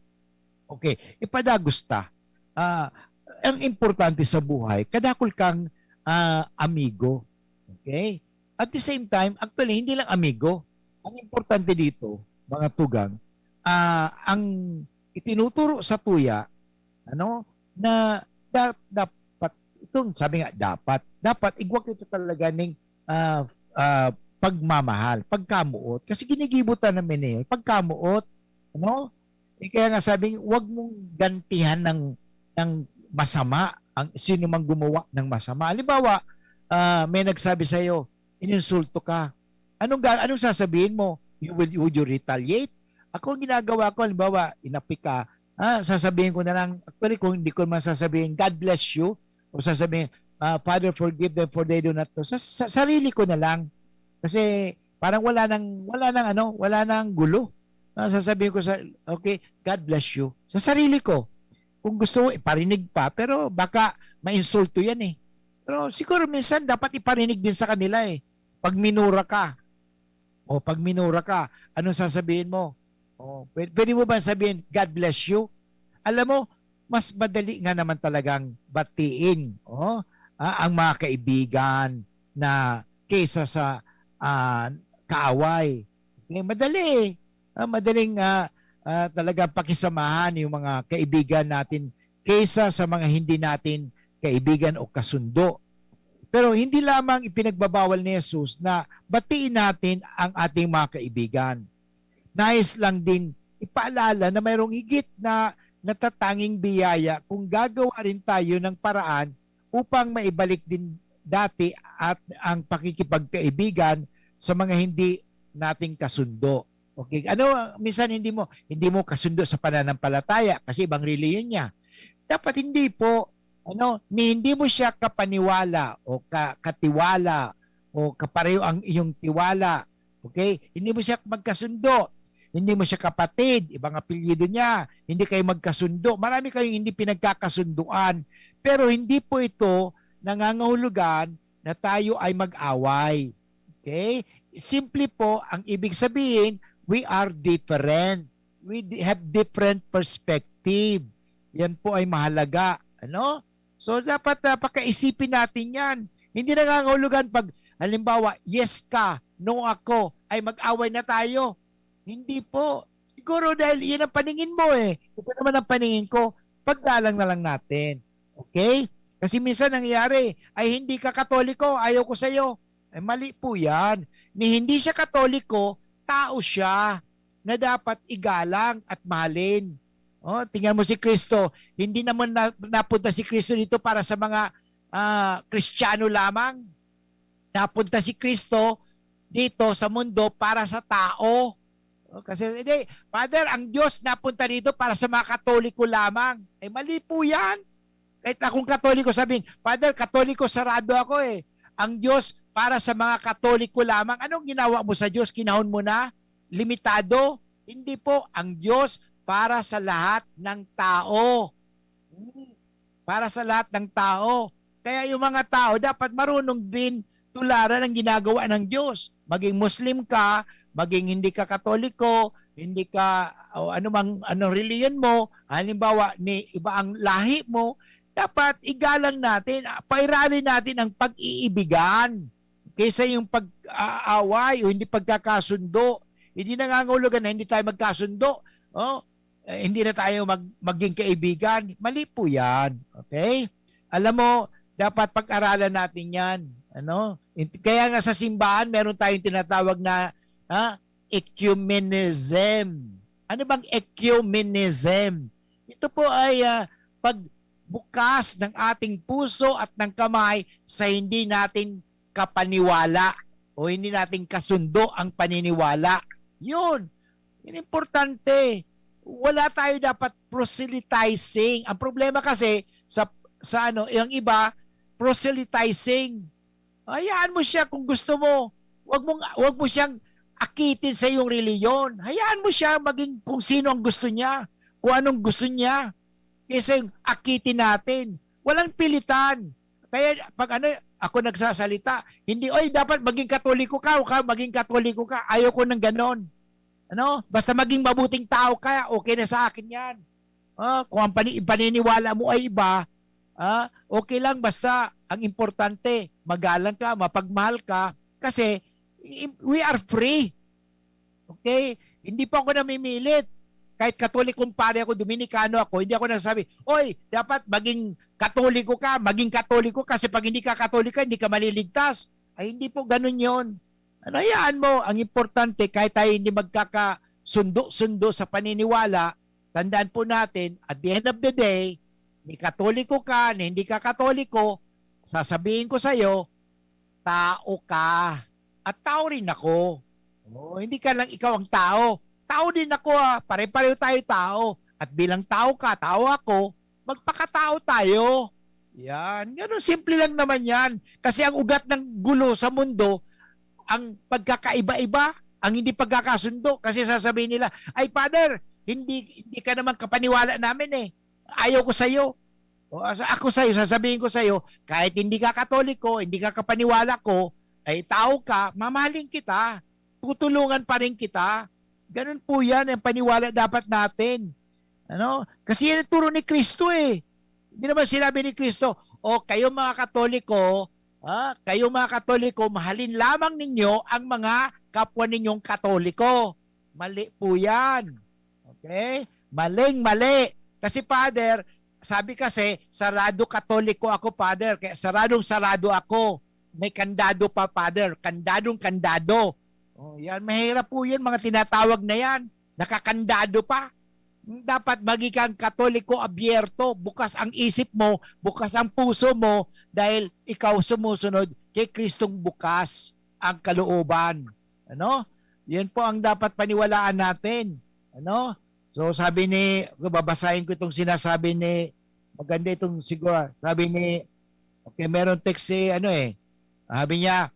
Okay, ipadagos ta. Ah, ang importante sa buhay, kadakul kang, ah, amigo. Okay? At the same time, actually, hindi lang amigo. Ang importante dito, mga tugang, ah, ang itinuturo sa tuya, ano, na da-, dapat, itong sabi nga, dapat, dapat igwa kita talaga ning, ah, ah, pagmamahal, pagkamuot. Kasi ginigibo ta naman eh, pagkamuot, ano? Eh, kaya nga sabi, wag mong gantihan ng, ng masama ang sino mang gumawa ng masama. Halimbawa, ah, may nagsabi sa'yo, ininsulto ka. Anong ga-, anong sasabihin mo? You will, would you retaliate? Ako, ang ginagawa ko, halimbawa, inapi ka, ah, sasabihin ko na lang, actually, kung hindi ko man sasabihin, "God bless you," o sasabihin, ah, "Father, forgive them for they do not know." Sa, sa sarili ko na lang. Kasi parang wala nang, wala nang ano, wala nang gulo. Ah, sasabihin ko sa, "Okay, God bless you." Sa sarili ko. Kung gusto mo, iparinig pa, pero baka mainsulto yan eh. Pero siguro minsan dapat iparinig din sa kanila eh. Pag minura ka, o pag minura ka, anong sasabihin mo? O, pwede, pwede mo ba sabihin, "God bless you"? Alam mo, mas madali nga naman talagang batiin, o, ah, ang mga kaibigan na kaysa sa, ah, kaaway. Okay? Madali eh. Ah, madaling, ah, ah, talaga pakisamahan yung mga kaibigan natin kaysa sa mga hindi natin kaibigan o kasundo. Pero hindi lamang ipinagbabawal ni Jesus na batiin natin ang ating mga kaibigan. Nais lang din ipaalala na mayroong higit na natatanging biyaya kung gagawa rin tayo ng paraan upang maibalik din dati at ang pakikipagkaibigan sa mga hindi nating kasundo. Okay, ano, minsan hindi mo hindi mo kasundo sa pananampalataya kasi ibang reliyon niya. Dapat hindi po, ano, ni hindi mo siya kapaniwala o ka, katiwala o kapareho ang iyong tiwala. Okay? Hindi mo siya magkasundo. Hindi mo siya kapatid, ibang apelyido niya. Hindi kayo magkasundo. Marami kayong hindi pinagkakasunduan. Pero hindi po ito nangangahulugan na tayo ay mag-away. Okay? Simple po, ang ibig sabihin, we are different. We di- have different perspective. Yan po ay mahalaga. Ano? So, dapat uh, pakaisipin natin yan. Hindi nangangahulugan pag, halimbawa, yes ka, no ako, ay mag-away na tayo. Hindi po. Siguro dahil yan ang paningin mo eh. Ito naman ang paningin ko. Paggalang na lang natin. Okay? Kasi minsan nangyayari, ay hindi ka Katoliko, ayaw ko sa'yo. Ay mali po yan. Ni hindi siya Katoliko, tao siya na dapat igalang at mahalin. Oh, tingnan mo si Kristo, hindi naman na, napunta si Kristo dito para sa mga ah, Kristiyano lamang. Napunta si Kristo dito sa mundo para sa tao. Oh, kasi hindi, Father, ang Diyos napunta dito para sa mga Katoliko lamang. Eh, mali po yan. Kahit akong Katoliko, sabihin, "Father, Katoliko, sarado ako eh." Ang Diyos para sa mga Katoliko lamang. Anong ginawa mo sa Diyos? Kinahon mo na? Limitado? Hindi po. Ang Diyos para sa lahat ng tao. Hmm. Para sa lahat ng tao. Kaya yung mga tao dapat marunong din tularan ang ginagawa ng Diyos. Maging Muslim ka, maging hindi ka Katoliko, hindi ka, o anumang, anong reliyon mo, halimbawa, ni iba ang lahi mo, dapat igalang natin, ah, pairali natin ang pag-iibigan kaysa yung pag-aaway o hindi pagkakasundo. Hindi nangangahulugan na hindi tayo magkasundo. Oh, eh, hindi na tayo mag-, maging kaibigan. Mali po yan. Okay? Alam mo, dapat pag-aralan natin yan. Ano? In-, kaya nga sa simbahan, meron tayong tinatawag na, ha, ecumenism. Ano bang ecumenism? Ito po ay ah, pagbukas ng ating puso at ng kamay sa hindi natin kapaniwala o hindi natin kasundo ang paniniwala. Yun. Yun importante. Wala tayo dapat proselytizing. Ang problema kasi sa sa ano, yung iba proselytizing. Hayaan mo siya kung gusto mo. Wag mong wag mo siyang akitin sa iyong reliyon. Hayaan mo siya maging kung sino ang gusto niya, kung anong gusto niya. Kaysa yung akitin natin. Walang pilitan. Kaya pag ano, ako nagsasalita, hindi, "Oy, dapat maging Katoliko ka, o ka, maging Katoliko ka." Ayaw ko ng ganon. Ano? Basta maging mabuting tao ka, okay na sa akin yan. Ah, kung ang pani-, paniniwala mo ay iba, ah, okay lang, basta ang importante, magalang ka, mapagmahal ka, kasi i-, we are free. Okay? Hindi pa ako namimilit. Kahit Katolikong pare ako, Dominikano ako, hindi ako nagsasabi, "Oy, dapat maging Katoliko ka, maging Katoliko ka, kasi pag hindi ka Katoliko, hindi ka maliligtas." Ay, hindi po ganun yon. Ano, hayaan mo. Ang importante, kahit tayo hindi magkakasundo-sundo sa paniniwala, tandaan po natin, at the end of the day, ni Katoliko ka, ni hindi ka Katoliko, sasabihin ko sa'yo, tao ka. At tao rin ako. Oh, hindi ka lang ikaw ang tao. Tao din ako, ah. Pare-pareho tayo tao. At bilang tao ka, tao ako, magpakatao tayo. Yan. Ganun, simple lang naman yan. Kasi ang ugat ng gulo sa mundo, ang pagkakaiba-iba, ang hindi pagkakasundo. Kasi sasabihin nila, "Ay, Father, hindi, hindi ka naman kapaniwala namin eh. Ayaw ko sa'yo." O, as-, ako sa'yo, sasabihin ko sa'yo, kahit hindi ka Katoliko, hindi ka kapaniwala ko, ay tao ka, mamahalin kita, tutulungan pa rin kita. Ganun po yan, ang paniwala dapat natin. Ano? Kasi yan ang turo ni Kristo eh. Hindi naman sinabi ni Kristo, "O, kayo mga Katoliko, ah, kayo mga Katoliko, mahalin lamang ninyo ang mga kapwa ninyong Katoliko." Mali po yan. Okay? Maling-mali. Kasi, Father, sabi kasi, "Sarado Katoliko ako, Father. Kaya saradong-sarado ako. May kandado pa, Father. Kandadong-kandado." Oh, yan. Mahirap po yan, mga tinatawag na yan. Nakakandado pa. Dapat maging kang Katoliko abierto. Bukas ang isip mo, bukas ang puso mo, dahil ikaw sumusunod kay Kristong bukas ang kalooban. Ano? Yan po ang dapat paniwalaan natin. Ano? So, sabi ni, babasahin ko itong sinasabi ni, maganda itong siguro, sabi ni, okay, meron text si, ano eh, sabi niya,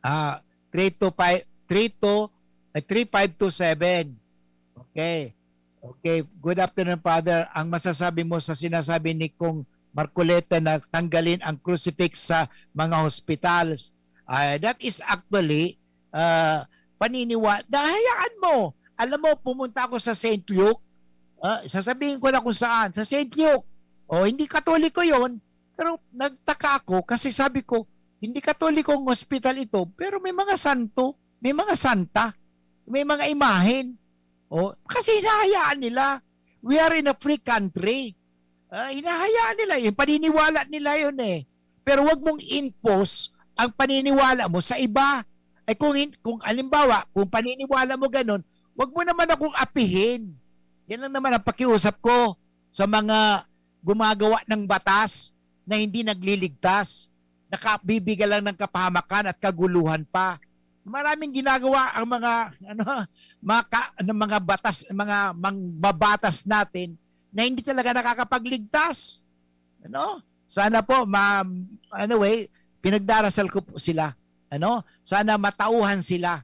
ah, three two five, three two, eh, three five two seven. Okay. Okay. Good afternoon, Father. Ang masasabi mo sa sinasabi ni Kong Marcoleta na tanggalin ang crucifix sa mga hospitals? Ah, that is actually, ah, paniniwa-, dahayaan mo. Alam mo, pumunta ako sa Saint Luke. Ah, sasabihin ko na kung saan. Sa Saint Luke. O, hindi Katoliko yon. Pero nagtaka ako kasi sabi ko, hindi Katoliko ang hospital ito, pero may mga santo, may mga santa, may mga imahen. O, kasi hinahayaan nila. We are in a free country. Ah, hinahayaan nila. Yung paniniwala nila yun eh. Pero wag mong impose ang paniniwala mo sa iba. Ay kung, hin-, kung halimbawa, kung paniniwala mo ganun, wag mo naman akong apihin. Yan lang naman ang pakiusap ko sa mga gumagawa ng batas na hindi nagliligtas, nakabibigay lang ng kapahamakan at kaguluhan pa. Maraming ginagawa ang mga, ano, mga ka-, ng mga batas, mga mangbabatas natin na hindi talaga nakakapagligtas. Ano? Sana po, ma-, anyway, pinagdarasal ko po sila. Ano? Sana matauhan sila.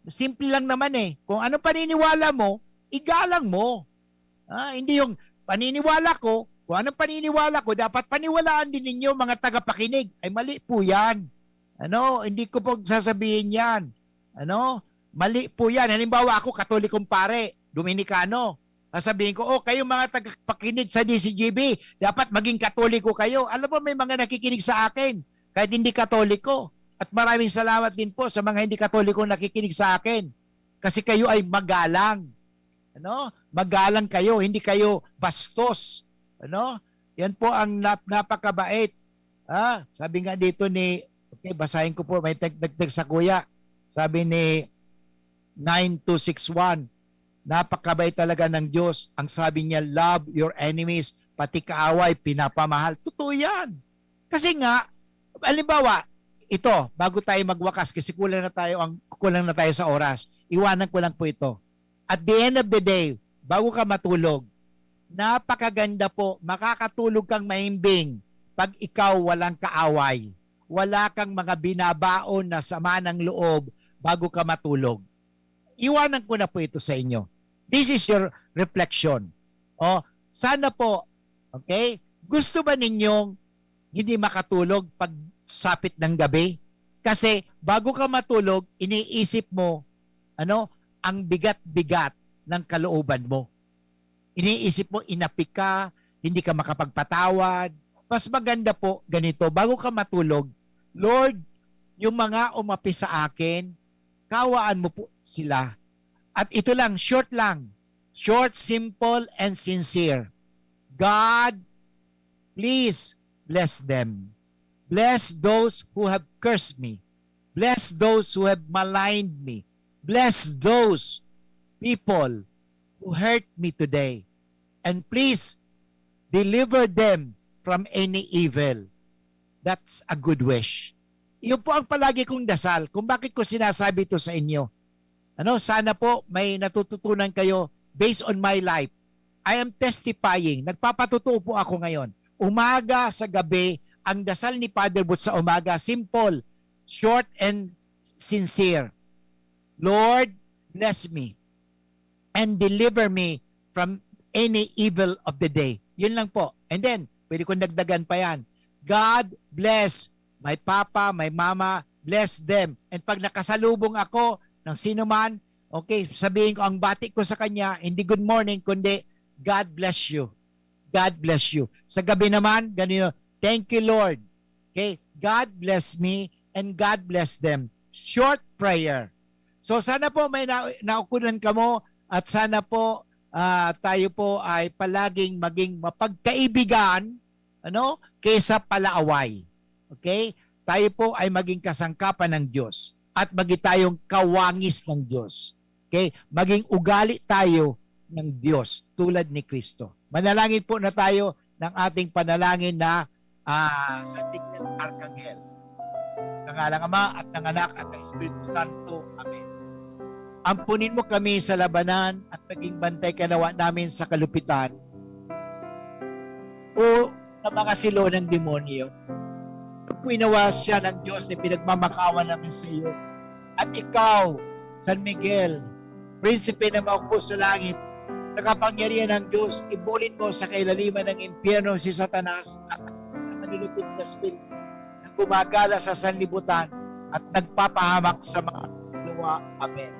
Simple lang naman eh. Kung anong paniniwala mo, igalang mo. Ah, hindi yung paniniwala ko, kung anong paniniwala ko, dapat paniwalaan din ninyo, mga tagapakinig. Ay, mali po yan. Ano? Hindi ko po sasabihin yan. Ano? Mali po yan. Halimbawa, ako, Katolikong pare, Dominikano. Sasabihin ko, "Oh, kayo mga tagapakinig sa D C G B, dapat maging Katoliko kayo." Alam mo, may mga nakikinig sa akin, kahit hindi Katoliko. At maraming salamat din po sa mga hindi Katoliko nakikinig sa akin. Kasi kayo ay magalang. Ano? Magalang kayo, hindi kayo bastos. Ano? Yan po ang nap-, napakabait. Ah, sabi nga dito ni, okay, basahin ko po, may tag-, nag-text sa kuya. Sabi ni nine two six one, "Napakabait talaga ng Diyos. Ang sabi niya, 'Love your enemies,' pati kaaway, pinapamahal." Totoo yan. Kasi nga, halimbawa, ito, bago tayo magwakas, kasi kulang na tayo, ang, kulang na tayo sa oras. Iwanan ko lang po ito. At the end of the day, bago ka matulog, napakaganda po, makakatulog kang mahimbing pag ikaw walang kaaway. Wala kang mga binabaon na sama ng loob bago ka matulog. Iwanan ko na po ito sa inyo. This is your reflection. O, sana po, okay? Gusto ba ninyong hindi makatulog pag sapit ng gabi? Kasi bago ka matulog, iniisip mo, ano, ang bigat-bigat ng kalooban mo. Iniisip mo, inapi ka, hindi ka makapagpatawad. Mas maganda po, ganito, bago ka matulog, "Lord, yung mga umapi sa akin, kawaan mo po sila." At ito lang, short lang. Short, simple, and sincere. "God, please bless them. Bless those who have cursed me. Bless those who have maligned me. Bless those people who hurt me today. And please deliver them from any evil." That's a good wish. Iyon po ang palagi kong dasal kung bakit ko sinasabi ito sa inyo. Ano, sana po may natututunan kayo based on my life. I am testifying. Nagpapatotoo po ako ngayon. Umaga sa gabi, ang dasal ni Father Booth sa umaga, simple, short, and sincere. "Lord, bless me and deliver me from any evil of the day." Yun lang po. And then, Pwede kong dagdagan pa yan. God bless my papa, my mama, bless them. And pag nakasalubong ako ng sino man, okay, sabihin ko, ang bati ko sa kanya, hindi good morning, kundi God bless you. God bless you. Sa gabi naman, ganun yun, "Thank you, Lord." Okay? "God bless me and God bless them." Short prayer. So sana po may na, naukunan kamo at sana po, ah, tayo po ay palaging maging mapagkaibigan, ano, kaysa palaaway. Okay? Tayo po ay maging kasangkapan ng Diyos at maging tayong kawangis ng Diyos. Okay? Maging ugali tayo ng Diyos tulad ni Kristo. Manalangin po na tayo ng ating panalangin na, ah, San Miguel Arkanghel. Sa ngalan ng Ama at ng Anak at ng Espiritu Santo. Amen. Ampunin mo kami sa labanan at maging bantay ka nawa namin sa kalupitan. O sa mga silo ng demonyo. Pinawas siya ng Diyos na pinagmamakawan namin sa iyo. At ikaw, San Miguel, prinsipe na maugpo sa langit, sa kapangyarihan ng Diyos, ibulin mo sa kailaliman ng impyerno si Satanas at ang mga malulupig na espiritu na gumagala sa sanlibutan at nagpapahamak sa mga luwa. Amen.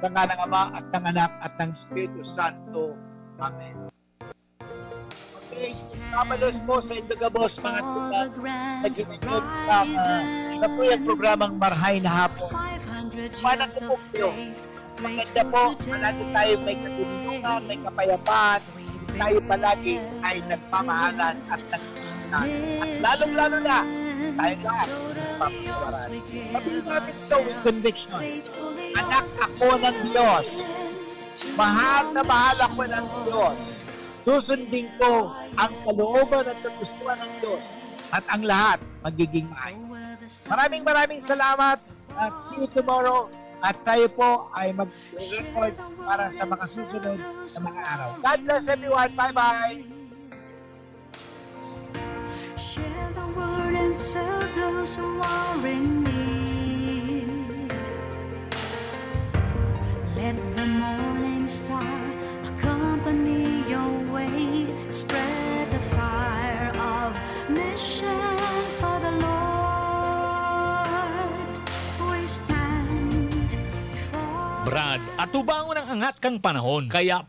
Sa ngalan ng Ama at ng Anak at ng Espiritu Santo. Amen. Okay, Sabado po sa Indagabos, mga tugang. Naghinanyog ang, ah, katuyang programang Marhay na Hapon. Paano po kayo? Mas maganda po, palagi tayong may katulungan, may kapayapaan, tayo palagi ay nagmamahalan at nagmamahalan. At lalong-lalo na, tayo lahat nagpapatawaran. Sabihin natin ito with conviction, "Anak ako ng Diyos. Mahal na mahal ako ng Diyos. Susundin ko ang kalooban at kagustuhan ng Diyos at ang lahat magiging maayos." Maraming, maraming salamat at see you tomorrow. At tayo po ay mag-record para sa mga susunod na mga araw. God bless everyone. Bye-bye. Share the word and serve those who are in need. Let the morning star accompany your way. Spread the fire of mission for the Lord. We stand before Brad, atubangon ang angat kan panahon, kaya